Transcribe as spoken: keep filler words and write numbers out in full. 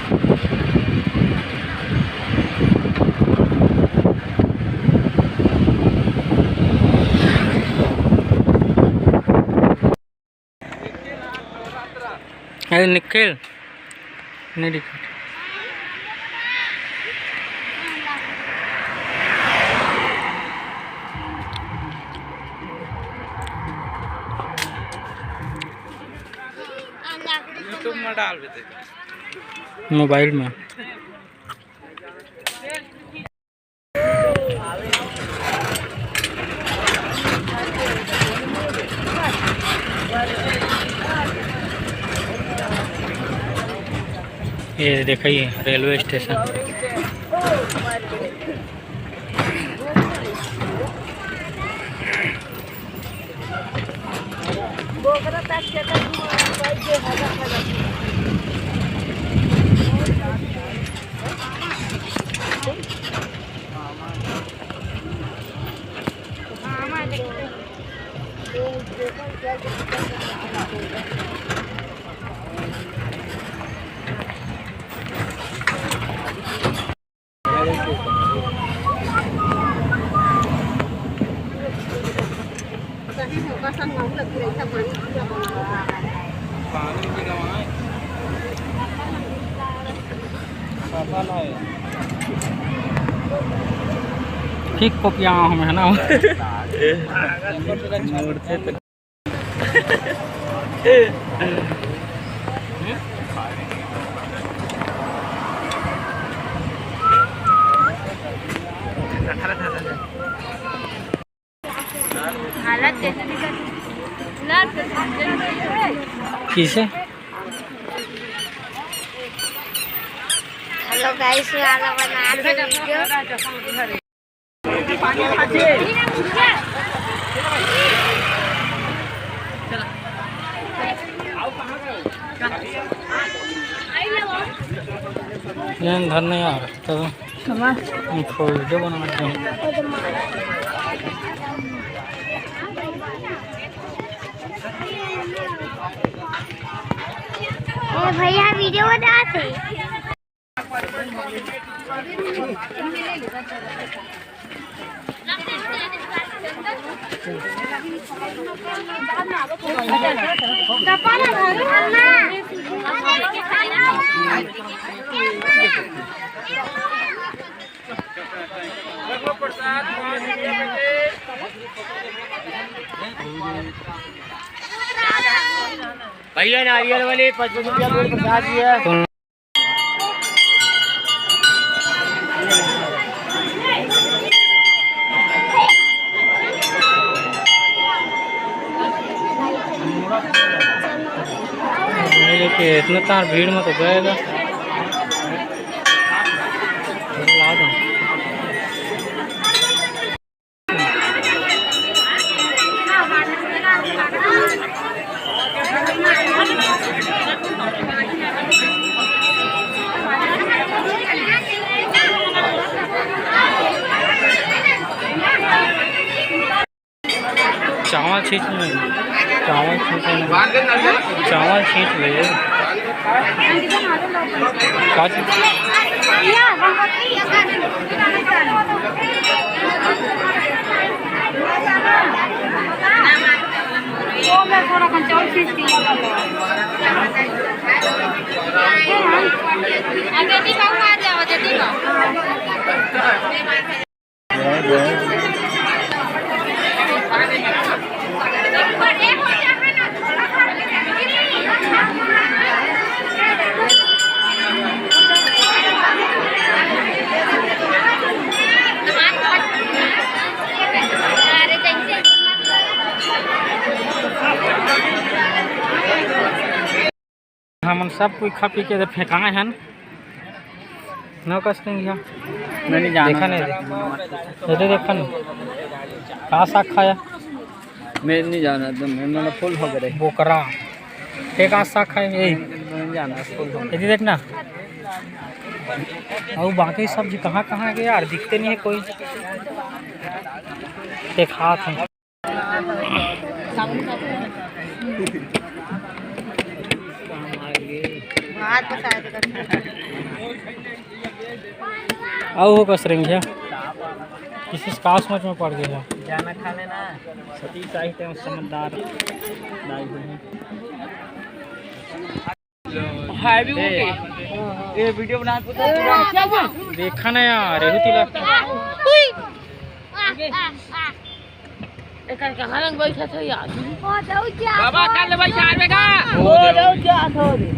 अरे निखिल, नहीं दिखा। YouTube में डाल देते। मोबाइल में। ये देखिए रेलवे स्टेशन। ठीक कॉपियाँ हम है ना। किसे? हेलो गाइस, वाला बना रहे वीडियो। नहीं, धर नहीं आ रहा, तो हम इसको वीडियो बनाना चाहेंगे। ए भैया, वीडियो बनाते। भैया, नारियल वाले पचपन रुपया बोल, प्रसाद जी है। इतना तार भीड़ में तो गएगा। ला दो। चावल छींच ले, चावल छींच ले, चावल छींच ले। का चीज? हमन सब कोई खा पी के फेंकाए हन। नो कस्टिंग है। मैं नहीं जाना। देखा नहीं। ये तो देखा नहीं। का साग खाया? मैं नहीं जाना, तो मैं, मेरा फुल हो गए। बोकरा। एक आज साग खाए, यही। मैं नहीं जाना, फुल हो गए। ये देखना। और बाकी सब्जी कहाँ, कहाँ गए यार? दिखते नहीं है कोई। एक हाथ है। अउ हो कस रेंगिया, किसी का समझ में पड़ गया है। जाना खा लेना। सतीश आई थे समझदार। दाई हुई। हैवी ए। ये वीडियो बना। देखा ना यार, रेहू तिला। एकर कहाँ रंग बैठा था यार? बाबा, कल बैठा आवे का? ओ, जाओ, क्या था रे?